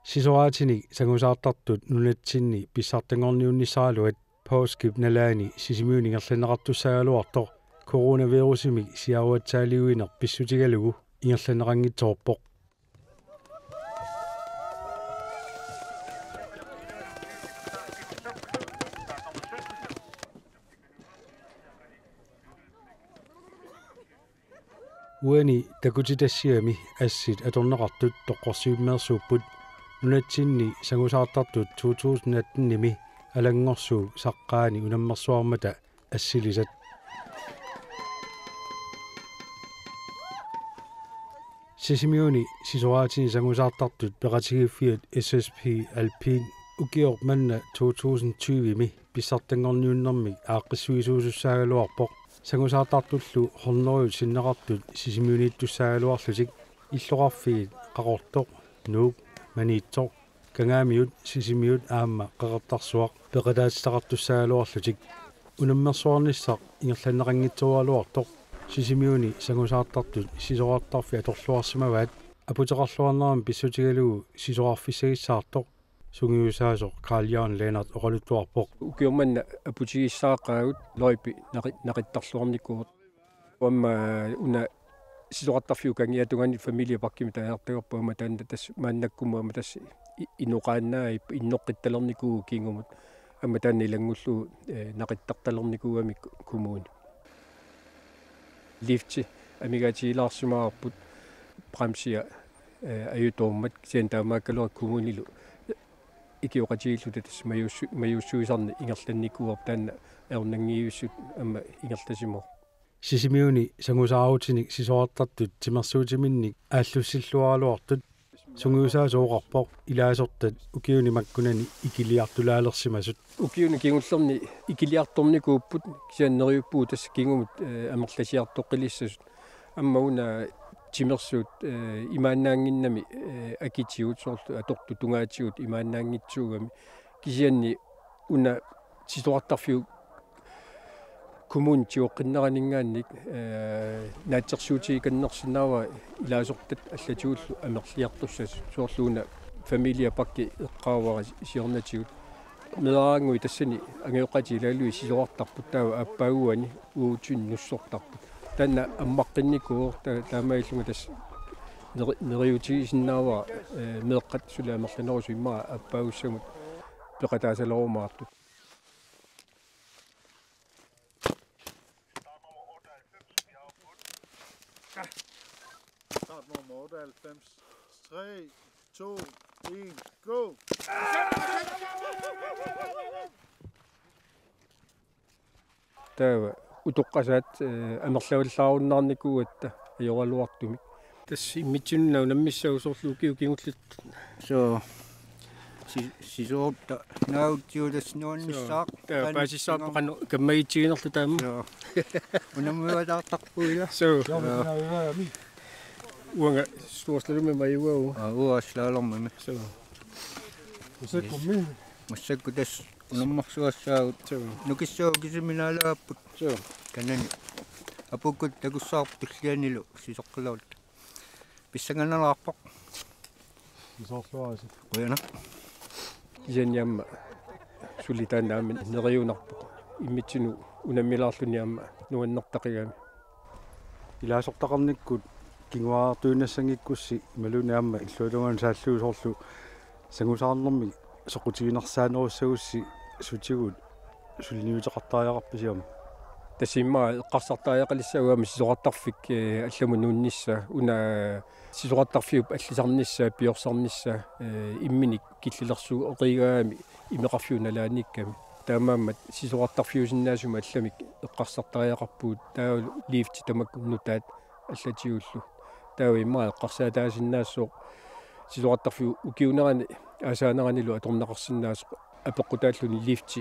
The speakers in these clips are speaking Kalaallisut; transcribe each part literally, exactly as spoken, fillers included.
Sisoraatinik sangusaartartut nunatsinni pissartanngorniunnissaraluat påskip nalaani Sisimiuni ingerlanneqartussaagaluartoq coronavirusimik siaruatsaaliuineq pissutigalugu ingerlanneqanngitsoorpoq. Uani takutitassiami assit atorneqartut toqqorsivimmeersuupput. Nunatsinni sangusaartartut to tusind atten-imi Alanngorsuup saqqaani unammersuarmata assilisat. Sisimiuni sisoraatinik sangusaartartut peqatigiiffiat S S P Alpin ukioq manna to tusind tyve-mi pissartanngorniunnermik aaqqissuisuusussaagaluarpoq. Sangusaartartullu hundrede sinneqartut Sisimiuniittussaagaluarlutik, illoqarfiit Qaqortoq, Nuuk, Maniitsoq, Kangaamiut, Sisimiut aamma Qeqertarsuaq peqataatitaqartussaagaluarlutik. Unammersuarnissaq ingerlanneqanngitsooraluartoq Sisimiuni sangusaartartut sisorartarfik atorluarsimavaat, aputeqarluarnermi pissutigalugu sisorarfissagissaartoq sungiusaasoq Carl Jørgen Lennert oqaluttuarpoq. Ukioq manna aputigissaqaagut, løjpi naqi-, naqittarluarnikuuvoq. Aamma una sisorartarfiup kangiatungaani familieparkimik taajartagarput, aamma taanna tassa maannakkumut aamma tassa i-, inoqaannaa ip-, innoqqittalernikuuvoq kingumut. Aamma taanna ilanngullugu, eh, naqittartalernikuugami ku-, kommuni. Lifti amigaatigilaarsimavarput bremsia, eh, ajutoormat, kisianni taamaakkaluartoq kommunilu ikioqatigiilluta tassa majuussu-, majuussuisarneq ingerlannikuuarput, taanna ajornanngivissoq aamma ingerlasimavoq. Sisimiuni sangusaarutinik sisorartartut timersuutiminnik aallussilluaraluartut sungiusaasoq oqarpoq ilaasortat ukiuni makkunani ikiliartulaalersimasut. Ukiuni kingullerni ikiliartornikuupput, kisianni neriuppugut tassa kingumut, eh, amerlasiartoqqilissasut. Aamma una timersuut, eh, imaannaannginnami, eh, akitigut soorlu atortut tungaatigut imaannaanngitsuugami. Kisianni una sisorartarfiup kommunip tigoqqinneraninngaanniit, eh, naatsorsuutigikannersinnaavara ilaasortat allatigullu amerliartussasut, soorlu una familieparki eqqaavara siornatigut. Meeraannguit tassani angajoqqaatigalugit sisorartarput, taava aappaaguani uagutsinnut nussortarput. Taanna ammaqqinnikuuvoq, ta-, taamaalillunga tassa neri-, neriuutigisinnaavara, eh, meeqqat suli amerlanerusut immaqa aappaagussamut peqataasalerumaartut. Startnummer otteoghalvfems. Tre, to, en, go! Taava utoqqasaat, eh, amerlavallaarunnaarnikuugatta ajoraluartumik. Tassa immitsinnut unammissaaq soorlu ukiut kingulliit. Soo. Si-, sisoorta naautsiu tassa nuannissaaq. Soo. Taava paasissaarpoq qanoq kammagitsiginerluta taama. Soo. Unammivallaartarpugut ila. Soo. Soo. Uanga storslalomimi ajugaagut. Aa, uanga slalomimi. Soo. Massakkut tassa unammersugassaagut. Soo. Nukissuaq kisimi naalagaapput. Soo. Kanani. Apuukkut takussavarput tullianilu sisoqqalaarluta. Pissanganalaarpoq. Isorluarisi. Qujanaq. Kisianni aamma suli taanna aamma neriunarpoq. Immitsinnut unammilaarluni aamma nuannertaqigami. Ilaasortaqarnikkut kinguaartuinnassanngikkussi imaluunniit aamma illuatungaanut saallugu soorlu sangusaarnermik soqutiginersaanerussagussi sutigut suliniuteqartariaqarpisi aamma? Tassa immaqa eqqarsartariaqalissaagut aamma sisorartarfik, eh, allamut nuunnissaa, una sisorartarfiup allisarnissaa, piorsarnissaa, eh, imminik killilersuereerigami imeqarfiup nalaaniikkami. Taamaammat sisorartarfiusinnaasumik allamik eqqarsartariaqarpugut, taava lifti tamakku nutaat allatigullu. Taava immaqa eqqarsaataasinnaassooq sisorartarfiup ukiuunerani aasaaneranilu atorneqarsinnaasoq, apeqqutaalluni lifti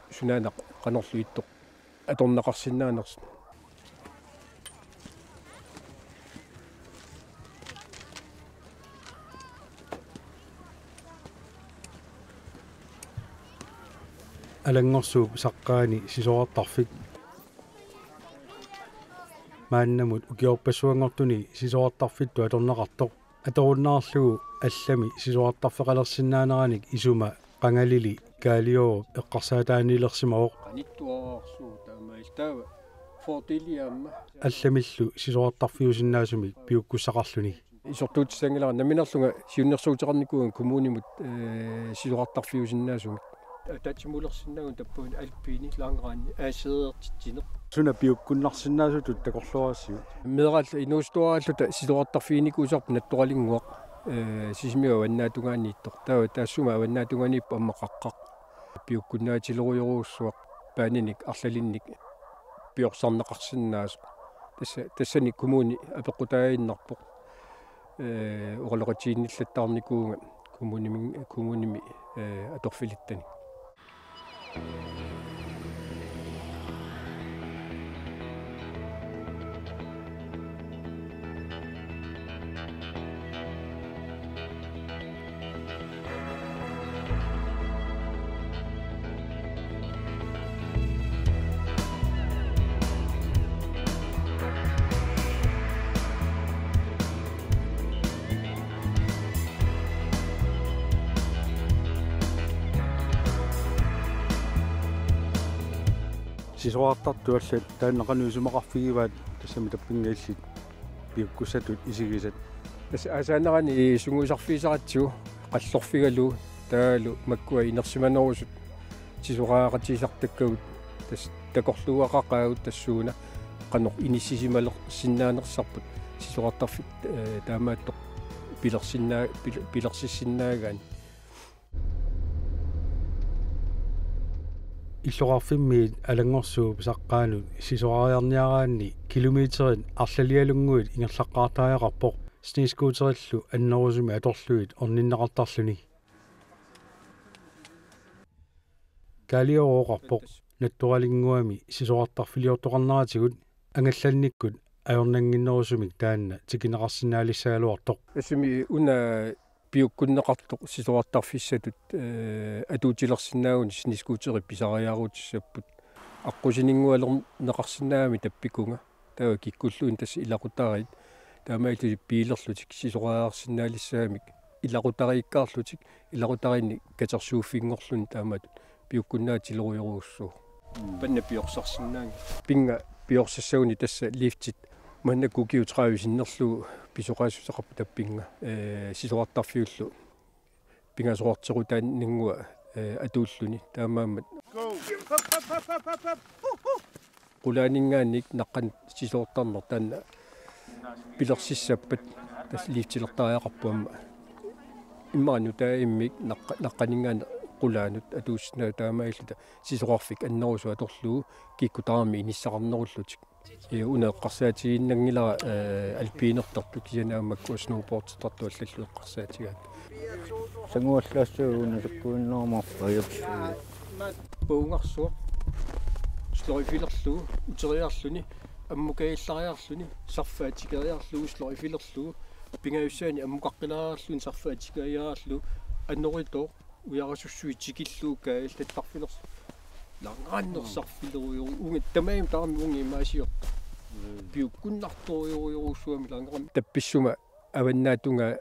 sunaana qanorlu ittoq atorneqarsinnaanersoq. Alanngorsuup saqqaani sisorartarfik. Maannamut ukiorpassuanngortuni sisorartarfittut atorneqartoq. Atorunnaarlugu allami sisorartarfeqalersinnaaneranik isuma qangalili Kaalioorup eqqarsaataaniilersimavoq. Qanittuararsuuvoq taamaalilluta fordeliaamma. Allamillu sisorartarfiusinnaasumik piukkussaqarluni. Isortuutissanngilara nammineerlunga siunnersuuteqarnikuuvunga kommunimut, ee, sisorartarfiusinnaasumik. Ataatsimuulersinnaavugut tappavani alpini langrandi aasereertitsineq. Suna piukkunnarsinnaasutut takorluugassiuk? Meeraalluta inuusuttuaraalluta sisorartarfiginikuusarput Nattoralinnguaq, ee, Sisimiut avannaatungaaniittoq. Taava taassuma avannaatungaaniippoq aamma qaqqaq. Piukkunnaatilerujorujussuaq paaninik arlalinnik piorsarneqarsinnaasoq. Tassa, tassani kommuni apeqqutaaginnarpoq. Ee, oqaloqatiginnillattaarnikuuvunga kommunimi, kommunimi, ee, atorfilittani. Sisorartartut allat taanna qanoq isumaqarfigivaat, tassami tappinnga illit piukkussatut isigisat? Tassa aasaanerani sungiusarfigisaratsigu qallorfigalugu taavalu makkua inersimanerusut sisorariaqatigisartakkagut, tassa takorluugaqaqaagut tassuuna qanoq inissisimalersinnaanersarput sisorartarfik, ee, taamaattoq pilersinnaa-, pil-, pilersissinnaagaanni. Illoqarfimmiit Alanngorsuup saqqaanut sisorariarniaraanni kilometerit arlalialunnguit ingerlaqqaartariaqarpoq snescooterillu annerusumik atorlugit orninneqartarluni. Kaalioorup oqarpoq Nattoralinnguami sisorartarfiliortoqarneratigut angallannikkut ajornannginnerusumik taanna tikinneqarsinnaalissagaluartoq. Assimi una piukkunneqartoq sisorartarfissatut, ee, atuutilersinnaagunik snescooterit pisariaarutissapput. Aqqusininngualerneqarsinnaagami tappikunga. Taava kikkulluunniit tassa ilaqutariit taamaalillutik biilerlutik sisorariarsinnaalissagamik ilaqutariikkaarlutik ilaqutariinnik katersuuffinngorluni taamatut piukkunnaatilerujorujussuuvoq. Panna piorsarsinnaanngilaq. Pinga piorsassagunik tassa liftit maannakkut ukiut tredive sinnerlugu pisoqaassuseqarpoq tappinnga, ee, sisorartarfiullu pingasoqarterutaanngua, ee, atuulluni. Taamaammat qulaaninngaanniit naqqanut sisorartarneq taanna pilersissappat tassa liftilertariaqarpoq aamma. Immaqa nutaamik naqqa-, naqqaninngaanniit qulaanut atuussinnaasoq taamaalilluta sisorarfik annerusumik atorlugu kikkut tamarmik inissaqarnerullutik. Ee, una eqqarsaatigiinnanngilara, ee, alpiinertartut kisianni aamma makkua snowboardertartut allallu eqqarsaatigaakka. Sanguallaassuugut una sakkuinnarumaarpaa ajorsuugut. Puungarsuaq sløjfilerlugu uteriarluni, ammukajallariarluni, sarfaa tikeriarlugu sløjfilerlugu, pingajussaani ammukaqqilaariarluni sarfaa tikeriarlugu, anoritooq ujarasussuit tikillugu kaajallattarfilersoq. Langrennersarfilerujorujuuvoq, uunga tamarmik tamarmik uunga imaasiortut. Piukkunnartorujorujorujussuugami langrenni. Tappissuma avannaatungaa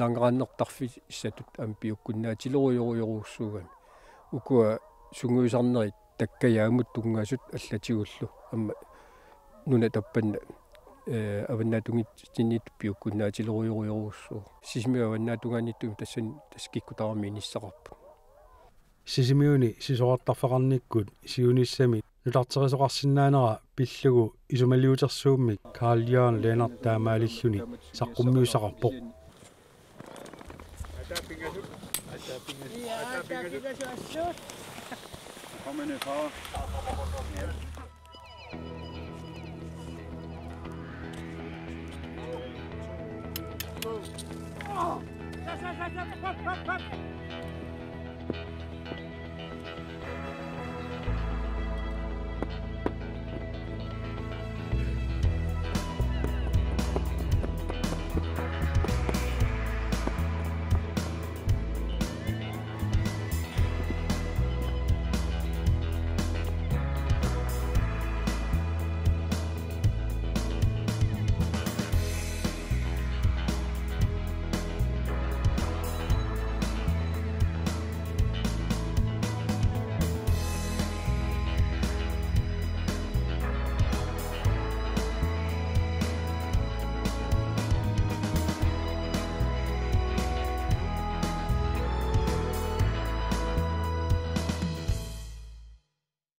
langrennertarfissatut aamma piukkunnaatilerujorujorujussuugami. Ukua sungiusarnerit takkajaammut tunngasut allatigullu aamma nuna tappanna, ee, avannaatunngitsinniittoq piukkunnaatilerujorujorujussuuvoq. Sisimiut avannaatungaaniittumik tassani tassa kikkut tamarmik inissaqarput. Sisimiuni sisorartarfeqarnikkut siunissami nutarterisoqarsinnaanera pillugu isumaliutersuummik Carl Jørgen Lennert taamaalilluni saqqummiussaqarpoq.